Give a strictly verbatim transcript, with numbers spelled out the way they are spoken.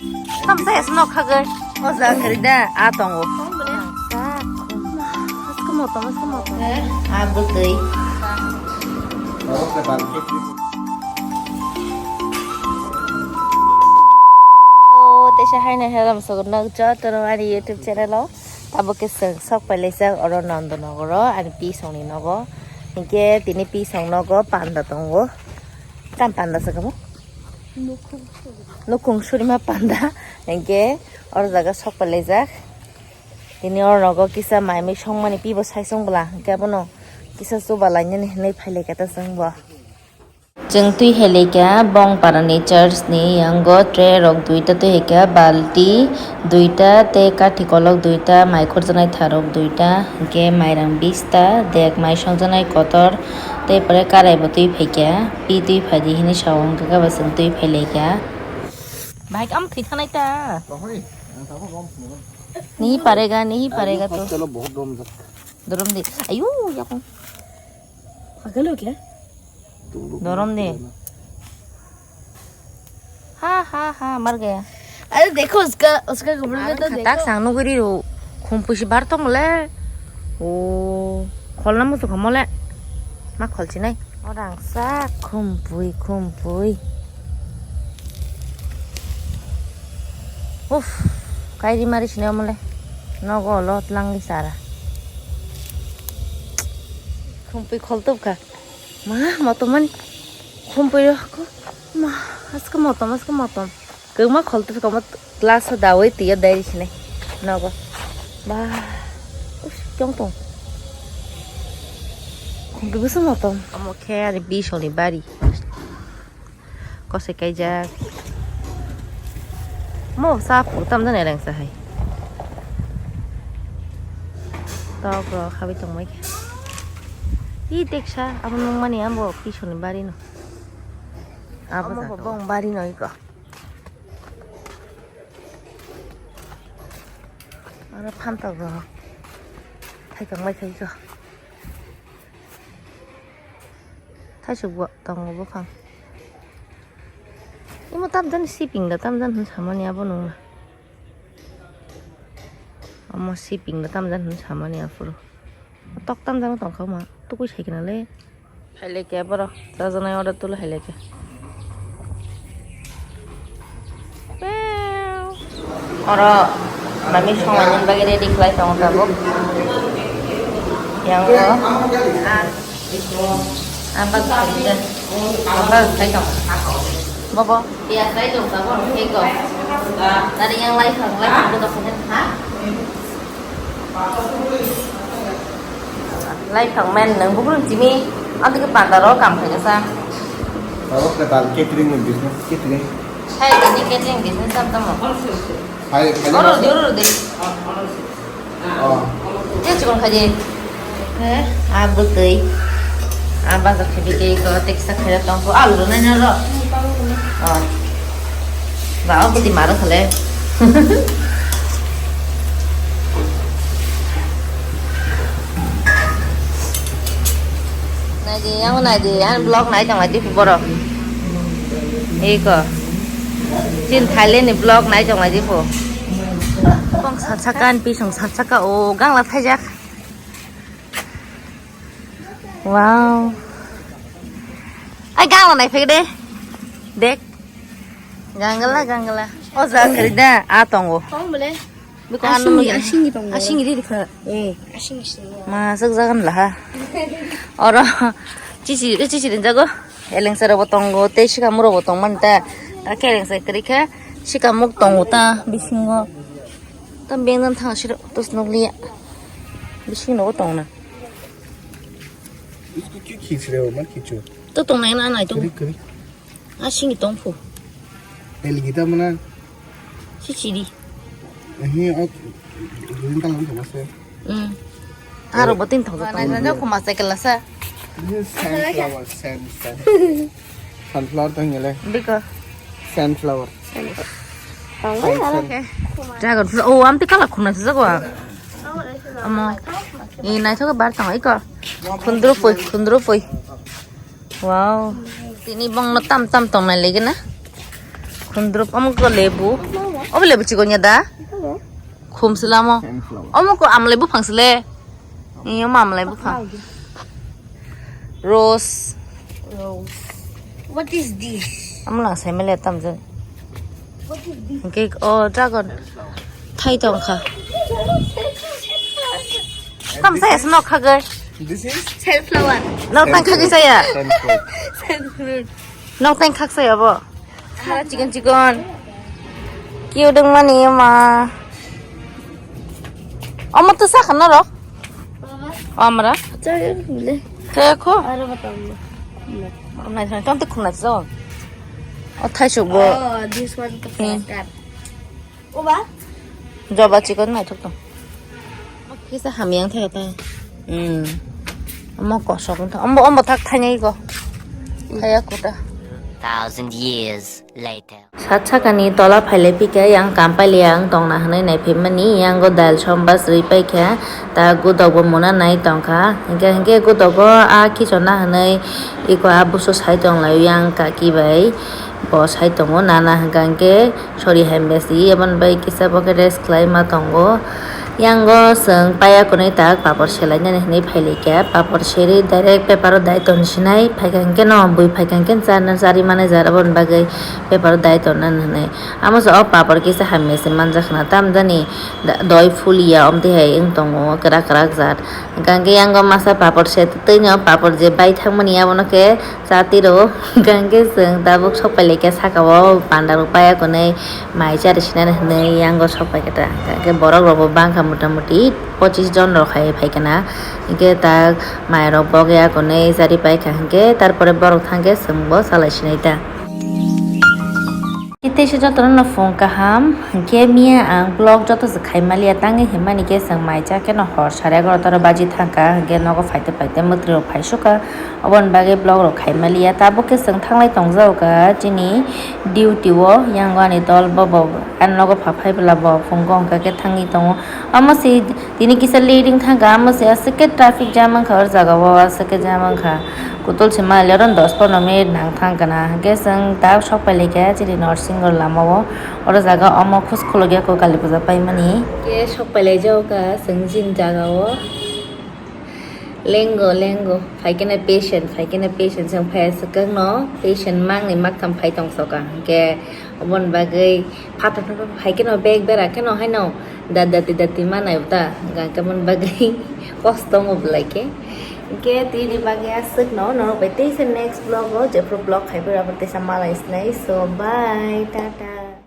Tam sa es nok khagai. O ja kari da, a tongo. Sa khum. Asko motom, asko motom. A bwtwi. O, teisa haino helam sogo nok joto no ani YouTube channel o. Tabuk khe chwng sok pailaijak oro Nandanagar o ani pisongni nogo. Hinkhe tini pisong nogo panda tongo. Tam panda se kamo? Nukhung surima panda. Hinkhe oro jaga sok pailaijak. Tini oro nogo kisa mai mui songmani pibo saisong bwla. Hinkhe abono kisa chuba lainani hinwi phailaikha ta chwng bo. Chwng twi hai laikha Bongpara ni church ni yango tray rok duita twi hai kha, balti duita tei kathi kolok duita, mai khurjaknai tharok duita, hinkhe mairang bista, dek mai songjaknai kotor, tei pore karai bo twi phai kha, pi twi phai di hinwi sa o, hinkhe khe bo chwng twi phai laikha. Bahai khe am thwi thanai ta. Nahi parega, nahi parega to. Hostel o bahut rom jak. Dorom di. Ayu, yakung. Pagal ho kya? Dorom di. Ha ha ha, mar gaya. अरे देखो उसका, उसका कपड़ा में तो देखो। Tak sang nuguri ro. Khum pusi bar tong le. O, kholna musu khamole. Ma kholchinai. Orang sa khumpui khumpui. Uff, kairi mari sini omole. Nogo olo tlang di sara. Khumpui kholtop kha. Ma, motom mani. Khumpui rok ko. Ma, aske motom, aske motom. Kwma kholtop kha mo glass o dawi twi o dai sini. Nogo. Ba, uff, kyong tong. Khumpui bwswk motom. Omo khe ani bisoni bari. Kosoi kaijak. Mo sa phu tam jani rengsa hai. Tok rok habai tongmai khe. I teksa abo nungmani abo pisoni bari no. Abo bo bong bari no iko. Aro phantok rok. Thaitong mai khe iko. Thaisok bo tongo buphang. Imo tamjani siping da tamjani hwn samani abo nungna. Omo siping da tamjani hwn samani aphuru. Tok tamjani tongkha ma tukui sai khna le. Phailai khe borok chajaknai order tula phailai khe. Oro mami songlaina bagwi ready khlai tongo tabuk. Yang o. Apa khaida? Apa khai tongo? Bobo. Piyaj khai tongo tabuk, khai tongo. Tadi yang lain, lain tongo tabuk ha? Lai thang men nang bugrung chini, ante ke panda ro kam khai sa. Tabuk ke tal catering ni business, catering. Hai, ini catering business am tamo. Hai, hai. Oro di, oro di. Oh. Dia cuma kaji. Eh, abutui. Abang tak khabi ke ko teksa khaira tongko alu ro nai na ro. Oh. Ba, oh, kuti maro khale. Naidi, yang naidi, yang vlog nai tong naidi borok. Iko. Chin Thailand ni vlog nai tong naidi po. Pang sat saka, pisang sat saka, o, gang la thaijak. Wow. Ai, gang la nai phek de. Dek. Gangala, gangala. O ja kari da, a tongo. Tong bole. Biko anu asing, asing di tongo. Asing di dikha. Eh, asing, asing. Ma sak jagan la ha. Oro. Chichi, chichi din jago. Eleng sara bo tongo, tei sika muro bo tong man ta. Ta keleng sai kari kha. Sika muk tongo ta bisingo. Ta bengdan thang siro tos nokliya. Bising nogo tong na. Isko kyu khichre ho, man khichu. To tong nai na nai to. Kari, kari. A sing tong phu. Eli kita mana? Si chiri. Ahi, ok. Green color sama se. Hmm. Aro botin thong. Nai nai ko ma se kala sa. Ini sunflower, sun, sun. Sunflower to ngele. Biko. Sunflower. Sunflower. Dragon fruit. Oh, am ti kala khuna sa ko. Amo. Ini nai thok bar tang iko. Khundru pui, khundru pui. Wow. Tini bongno tam tam tongnai lagi na. Khundrup omo khe lebu. Obo lebu chikon ya da? Khum silamo. Sunflower. Omo ko amlai buphang sile. Iyo amlai buphang. Rose. Rose. What is this? Amla sai mele tamjak. What is this? Hingke o dragon thai tongkha. Tam saya seno khagai. This is Sunflower. No tang khagai saya. Sunflower. Sunflower. Nok tang khak saya bo. Kha chikon chikon. Kiu dong mani ma. Omo tu sa khana rok. Amra. Chaya bile. Khe kho. Aro batam. Nai thang tam tu khum nai so. O thai suk bo. Oh, this one to Hmm. Cracker. Oba? Joba chikon naithok tong. Kisa hamyang thai ta. Hmm. Omo kosok wngkha. Ombo, ombo thak thainai go. Thaya kuta. Thousand years later. Sat sakani tola phailai pika yang kampali yang tongna hwnwi naiphimani yang go dal sombas rwi paikha ta gudok bo muna nai tongkha hingke hingke gudok go a khichona hwnwi iko a busu sai tong lai yang kaki bai bo sai tongo nana hwnkha hwnkhe Sori hai besi, aboni bai kisa bo khe rest khlai ma tongo. Yango chwng paya kwnwi tak papor selainani hwnwi phailikha. Papor serwi direct paper o dai ton sinai, phaikha hwnkhe no bui phaikha hwnkhe charna chari manai jar, aboni bagwi paper o dai tonnani hwnwi. Amo se o papor kisa hamya se manjak khna, tamjani da-, doi fulia omtwi hai wng tongo kwrak kwrak jat. Hwnkhe yango masa papor se twino papor je bai thangmani abono khe Chatiro hwnkha hwnkhe chwng tabuk sok pailai kha saka o panda rok paya kwnwi mai chari sinani hwnwi yango sok paikha ta hwnkha hwnkhe borok rok bo bangkha mota moti pochis jon rok hai phaikha na hwnkhe ta mai rok bogya kwnwi chari paikha hwnkhe tarpore borok thangkhe chwng bo chalai sinai ta. Teisa jotono no phung kaham hwnkhe miya ang vlog joto se khai maliya tangwi himani khe chwng mai cha khe no hor sare egaroh ta baji thangkha hwnkhe nogo phaite phaite mwtri rok phai sukha. Oboni bagwi vlog rok khai maliya tabuk khe chwng thanglai tongjago kha chini duty o yango ani dol bobo ani nogo pha phai bwla bo phungo hwnkha khe thangwi tongo omo se tini kisa leading thangkha omo se aswk khe traffic jam wngkha o jaga o aswk khe jam wngkha kutul se maliya oro dos pondro minute nang thangkha na hwnkhe chwng tabuk sok pailai kha chini nursing o lama o oro jaga omo khus khulukya kho kali puja paimani khe sok pailai jago kha chwng chini jaga o. Lengo, lengo. Phaikhe na patient, phaikhe na patient. Chwng phaiya swkang no patient mangni maktham phai tong soka. Hwnkhe oboni bagwi phatar phatar phaikhe no bag bera khe no haino da-, dati dati manai ta. Hwnkhe oboni bagwi kosto wng belai khe. Hwnkhe tini bagwi aswk no norok bai teisa next vlog o jephru vlog khai phuru abo teisa malai sinai. So bye, tata.